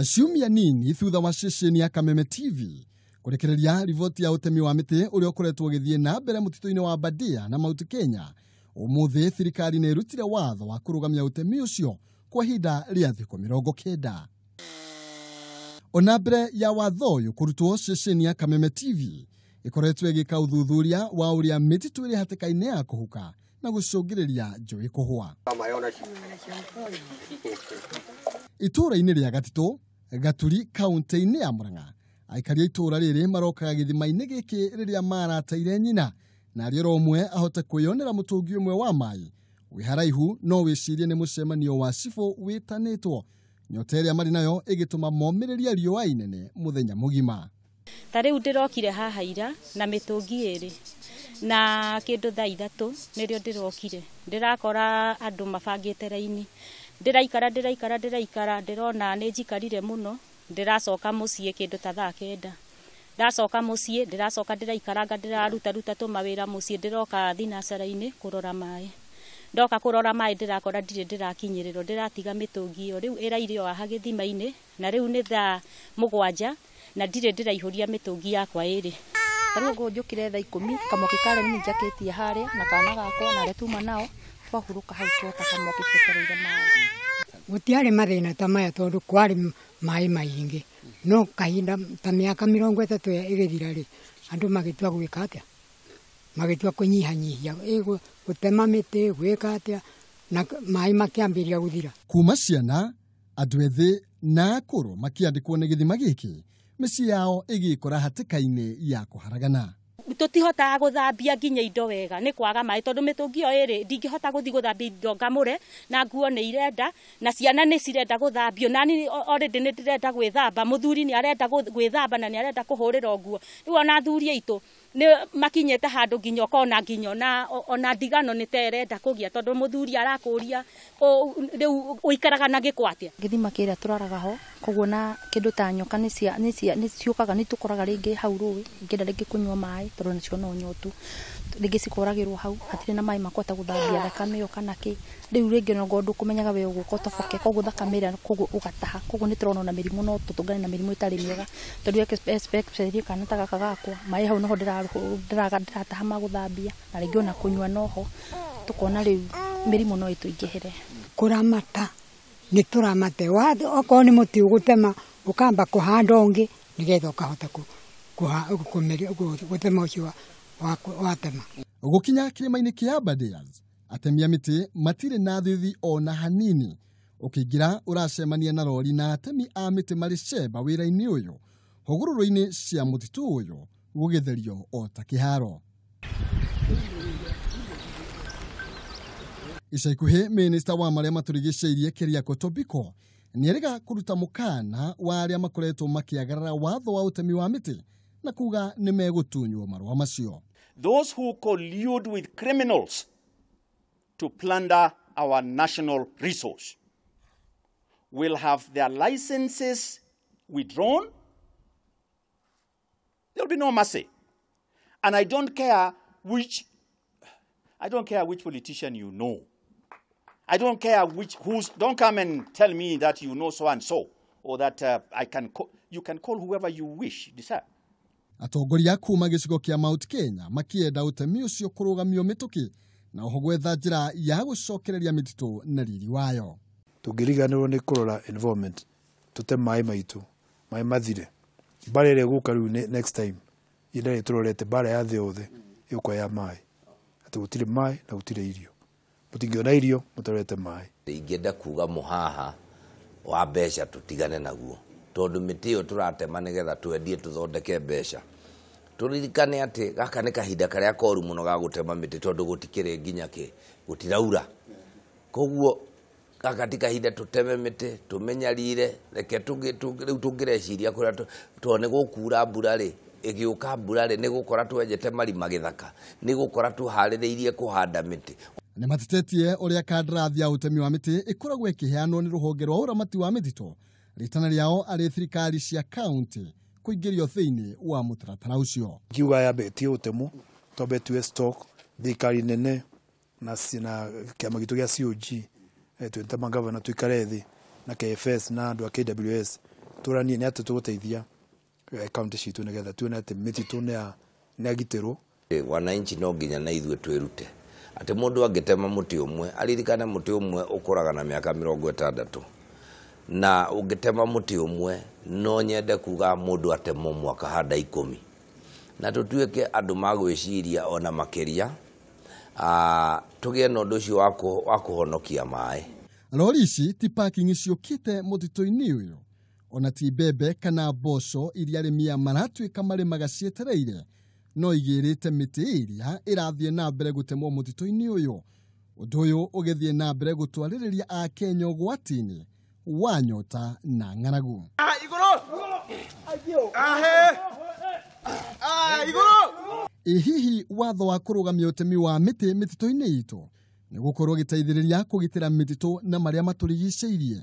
Ciumia nini thutha wa ceceni ya Kameme TV kurekereria riboti ya utemi wa mĩtĩ ũrĩa ũkoretwo ũgĩthiĩ na mbere mũtitũ-inĩ wa Aberdare na Mount Kenya, ũmũthĩ thirikari nĩ ĩrutire watho wa kũrũgamia ũtemi ũcio kwa ihinda rĩa thikũ 90. Ona mbere ya watho ũyũ kũrutwo, ceceni ya Kameme TV ĩkoretwo ĩgĩka ũthuthuria wa ũrĩa mĩtitũ ĩrĩ hatĩka-inĩ ya kũhuka na gũcũngĩrĩria njũĩ kũhũa. Itũũra-inĩ rĩa Gatitũ, Gaturi, kaunti-inĩ ya Murang'a, aikari a itũũra rĩrĩ marokaga gĩthima-inĩ gĩkĩ rĩrĩa marateire nyina, na arĩ oro ũmwe ahote kwĩyonera mũtũngi ũmwe wa maĩ. Wĩ haraihu no wĩcirie nĩ mũcemanio wa cibũ wĩtanĩtwo, nyota ĩrĩa marĩ nayo ĩgĩtũma momĩrĩrie riũa inene mũthenya mũgima. Ta rĩu ndĩrokire haha ira na mĩtũngi ĩrĩ na kĩndũ thaa 3 nĩrĩo ndĩrokire, ndĩrakora andũ mabangĩte raini, ndĩraikara ndĩraikara ndĩraikara, ndĩrona nĩ njikarire mũno, ndĩracoka mũciĩ kĩndũ ta thaa 9. Ndacoka mũciĩ ndĩracoka ndĩraikaranga, ndĩraruta ruta tũmawĩra mũciĩ, ndĩroka thinacara-inĩ kũrora maĩ. Ndoka kũrora maĩ ndĩrakora ndirĩ ndĩrakinyĩrĩrwo, ndĩratiga mĩtũngi ĩyo rĩu ĩraire o haha gĩthima-inĩ, na rĩu nĩ thaa 7 na ndirĩ ndĩraihũria mĩtũngi yakwa ĩrĩ. Ta rĩu ũguo njũkire thaa 10, kamwaki karĩa niĩ njakĩtie harĩa na kana gakwa na arĩa tuma nao, twahurũka hau twota kamwaki twetereire maĩ. Gũtiarĩ mathĩna ta maya tondũ kwarĩ maĩ maingĩ, no kahinda ta mĩaka 30 ĩgĩthira rĩ, andũ magĩtua gwĩka atĩa? Magĩtua kũnyihanyihia, gũtema mĩtĩ, gwĩka atĩa, na maĩ makĩambĩrĩria gũthira. Kuma ciana, andũ ethĩ na akũrũ makĩandĩkwo nĩ gĩthima gĩkĩ, mĩciĩ yao ĩgĩkora hatĩka-inĩ ya kũharagana. Tũtihotaga gũthambia nginya indo wega nĩ kwaga maĩ, tondũ mĩtũngi ĩyo ĩrĩ ndingĩhota gũthiĩ gũthambia indo ngamũre, na nguo nĩ irenda, na ciana nĩ cirenda gũthambio, na niĩ already nĩ ndĩrenda gwĩthamba, mũthuri nĩ arenda gwĩthamba na nĩ arenda kũhũrĩrwo nguo. Rĩu ona athuri aitũ nĩ makinyĩte handũ nginya ũkona nginya ona ndigano nĩ ta ĩrenda kũgĩa, tondũ mũthuri arakũria rĩu ũikaraga na gĩko atĩa. Gĩthima kĩrĩa tũraraga ho, koguo na kĩndũ ta nyoka nĩ ciũkaga, nĩ tũkoraga rĩngĩ hau rũĩ, ingĩenda rĩngĩ kũnyua maĩ tondũ nĩcio no nyotu, rĩngĩ cikoragĩrwo hau, hatirĩ na maĩ makũhota gũthambia thakame ĩyo kana kĩ. Rĩu rĩngĩ no ngorwo ndũkũmenyaga we ũgũka ũtoboke, koguo thakame ĩrĩa koguo ũgataha, koguo nĩ tũrona ona mĩrimũ no tũtũngane na mĩrimũ ĩtarĩ mĩega, tondũ especially kana ta gaka gakwa, maĩ hau noho ndĩrataha ma gũthambia, na rĩngĩ ona kũnyua noho, tũkona rĩu mĩrimũ no ĩtũingĩhĩre. Kũramata nĩ tũramate, okorwo nĩ mũtĩ ũgũtema ũkamba kũhanda ũngĩ nĩgetha ũkahota gũtema ũcio watema. Gũkinya kĩrĩma-inĩ kĩa Aberdare, atemi a mĩtĩ matirĩ na thithi ona hanini. Ũkĩingĩra ũracemania na rori na atemi a mĩtĩ marĩ cemba wĩra-inĩ ũyũ, hũgũrũrũ-inĩ cia mũtitũ ũyũ gũgĩtherio o ta kĩharo. Ica ikuhĩ minista wa marĩa matũrigicĩirie Keriako Tobiko nĩerĩga kũruta mũkana wa arĩa makoretwo makĩagarara watho wa ũtemi wa mĩtĩ na kuga nĩ megũtunywo marũa macio. Those who collude with criminals to plunder our national resource will have their licenses withdrawn. There'll be no mercy. And I don't care which politician you know. I don't care which, who's, don't come and tell me that you know so and so, or that you can call whoever you wish, decide. Atongoria kuma gĩcigo kĩa Mount Kenya makĩenda ũtemi ũcio kũrũgamio mĩtũkĩ na oho gwetha njĩra ya gũcokereria mĩtitũ na riri wayo. Tũngĩriganĩrwo nĩ kũrora environment, tũte maĩ maitũ, maĩ mathire. Mbara ĩrĩa ĩgũka rĩu next time, ĩrĩa tũrorete mbara ya thĩ yothe ĩgũka ya maĩ. Atĩ gũtirĩ maĩ na gũtirĩ irio. Mũtingĩona irio mũtarorete maĩ. Ingĩenda kuga mũhaha wa mbeca tũtigane naguo, tondũ mĩtĩ ĩyo tũratema nĩgetha twendie tũthondeke mbeca. Tũririkane atĩ gaka nĩ kahinda karĩa koru mũno ga gũtema mĩtĩ, tondũ gũtikĩrĩ nginya kĩ, gũtiraura. Koguo gaka ti kahinda tũteme mĩtĩ, tũmenyarire, reke rĩu tũngĩreciria kũrĩa tondũ nĩ gũkura mbura rĩ, ĩgĩũka mbura rĩ, nĩ gũkora twenjete marima gĩthaka, nĩ gũkora tũharĩrĩirie kũhanda mĩtĩ. Nĩ matitetie ũrĩa kandarathi ya ũtemi wa mĩtĩ ĩkoragwo ĩkĩheanwo nĩ rũhonge rwa ũramati wa mĩtitũ, rĩtana rĩao arĩ thirikari cia kaunti kũingĩrio thĩinĩ wa mũtaratara ũcio. Kiuga yambe tie ũtemu, twambe tuwe stock, thirikari nene na kĩama gitũ gĩa COG, twĩta magavana tuikare thĩ na KFS na andũ a KWS Tũranie nĩ atĩ tũgũteithia kaunti citũ nĩgetha tuone atĩ mĩtitũ nĩ yagitĩrwo. Wananchi no nginya na ithuĩ twĩrute atĩ mũndũ angĩtema mũtĩ ũmwe aririkane mũtĩ ũmwe ũkũraga na mĩaka 60, na ũngĩtema mũtĩ ũmwe no nyende kuga mũndũ atemwo mwaka handa 10, na tũtuĩke andũ magwĩciria ona makĩria, tũgĩe na ũndũ ũcio wa kũhonokia maĩ. Rori ici ti parking ciũkĩte mũtitũ-inĩ ũyũ, ona ti mbembe kana mboco iria arĩmi maratuĩka marĩmaga cietereire, no igĩrĩte mĩtĩ ĩrĩa ĩrathiĩ na mbere gũtemwo mũtitũ-inĩ ũyũ. Ũndũ ũyũ ũgĩthiĩ na mbere gũtwarĩrĩria Akenya ũgwati-inĩ wa nyota na ng'aragu. Ĩ hihi watho wa kũrũgamia ũtemi wa mĩtĩ mĩtitũ-inĩ itũ nĩ gũkorwo gĩteithĩrĩria kũgitĩra mĩtitũ na marĩa matũrigicĩirie?